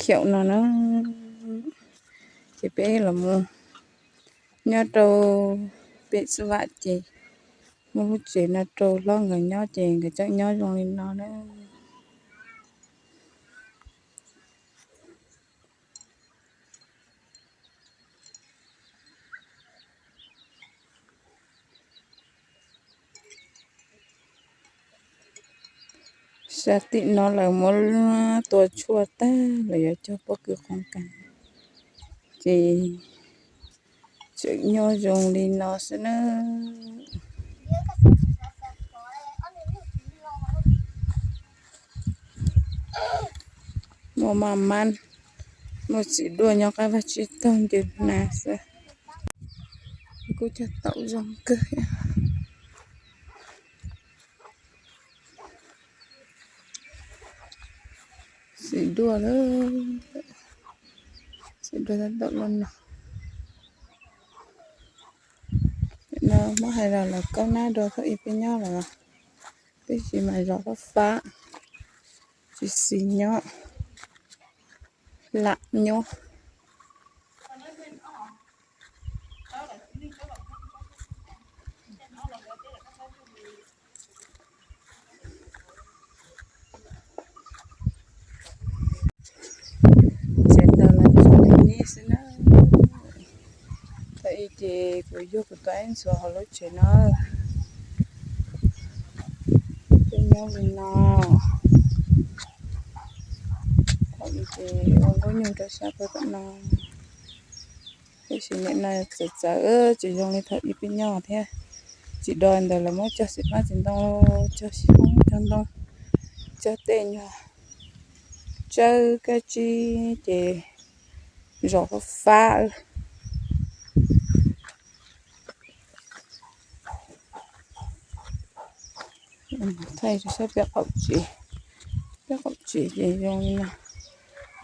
Khiaum no na, ces peb los mus nyob rau pem xab vam ces muaj lub tsev no rau hlob nkawd nyob ces nkawd tseem nyob zoo li no na. Sab tim no lawv muab tua tshuaj tag lawm, yuav cog pob kws qhov kas ces tseem nyob zoo li no xwb na. Muaj maj mab, muaj txiv duaj nyob qab vaj tsib taug ncws hnav xwb. Kuj cog taum zoo kawg. Txiv duaj lawm, txiv duaj tab tom los no. No muab hais los lawv kaub nab dua thaum ub peb nyob los, tab sis mas zos fab fab, tsis xis nyob, lam nyob. Txiav taws los tsuas li nej xwb na. Thaum ub ces kuv yug kuv tus ib ntxhuav hauv lub tsev no, peb nyob li no. Thaum ub ces ua nkauj nyuj rau sab pem tom no, tab sis nim no txawv txawv tsis zoo li thaum ub peb nyob thiab. Tsis do ntawd lawv muab cog xim pab txiv ntoo, cog xim pab cog ntoo, cog tej nyuag tsawb kab tsib ces zos fab fab. Thaij rau sab peb qaum tsev, peb qaum tsev ces zoo li no.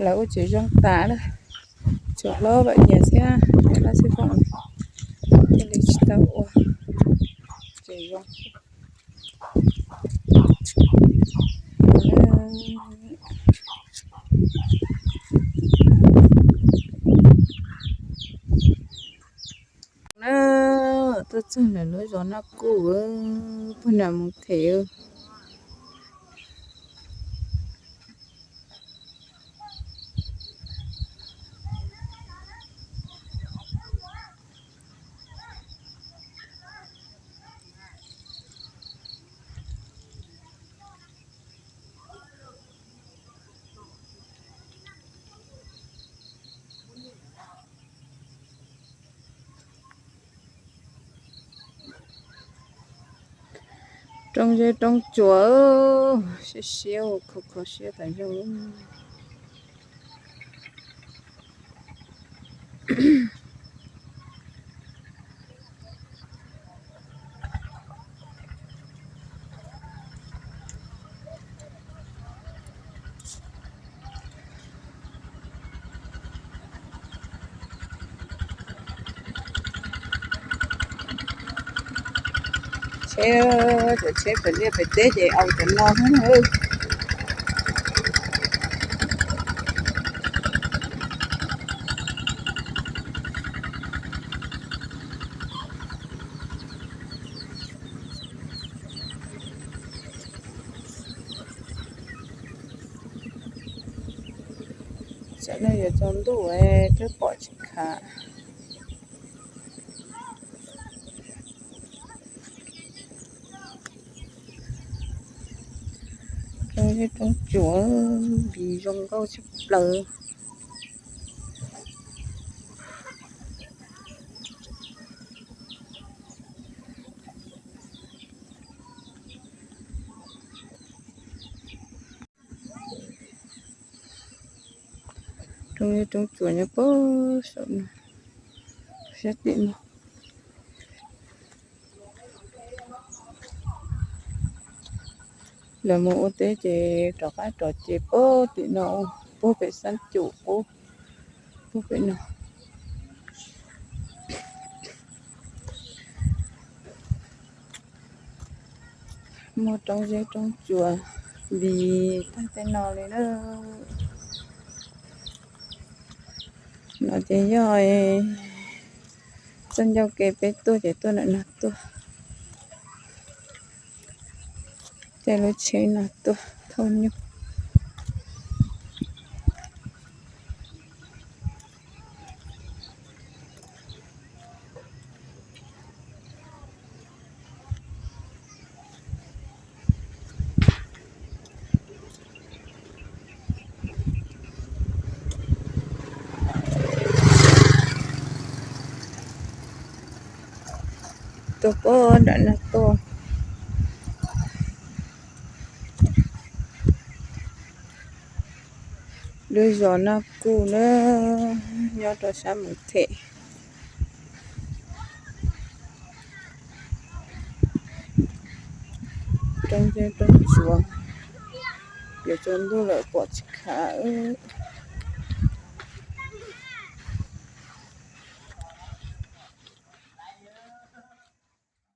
Lawv ua tsev zoo tas lawm, tsuas hlob Vam Yas thiab dab xib foom thiaj li tsis tau ua tsev zoo. Na, tuaj txog ntawm lub zos Naj Kuj, pog nam mus them. Roob zeb roob tsuas, siab siab ua kho kho siab tas zog. Tsheb, cov tsheb pem liaj pem teb ces au cov no xwb. Tam no yuav tsaus ntuj, twb pom tsis khav. Roob zeb roob tsuas, npis zoo nkauj tshaj plaws. Roob zeb roob tsuas nyob puag saum no, sab tim no. Lawv mus ua teb ces rov qab rov ces puag tim no, puag pem Xab Cum qub, puag pem no. Muaj roob zeb roob tsuas li tag tej no li na. No ces yog txoj ncauj ke peb tuaj ces tuaj ntawm no tuaj, caij lub tsheb no tuaj thauj nyuj. Tuaj puag nram no tuaj. Lub zos Naj Kuj na, nyob rau sab Mus Them. Roob zeb roob tsuas, yuav tsaus ntuj lawm pom tsis khav.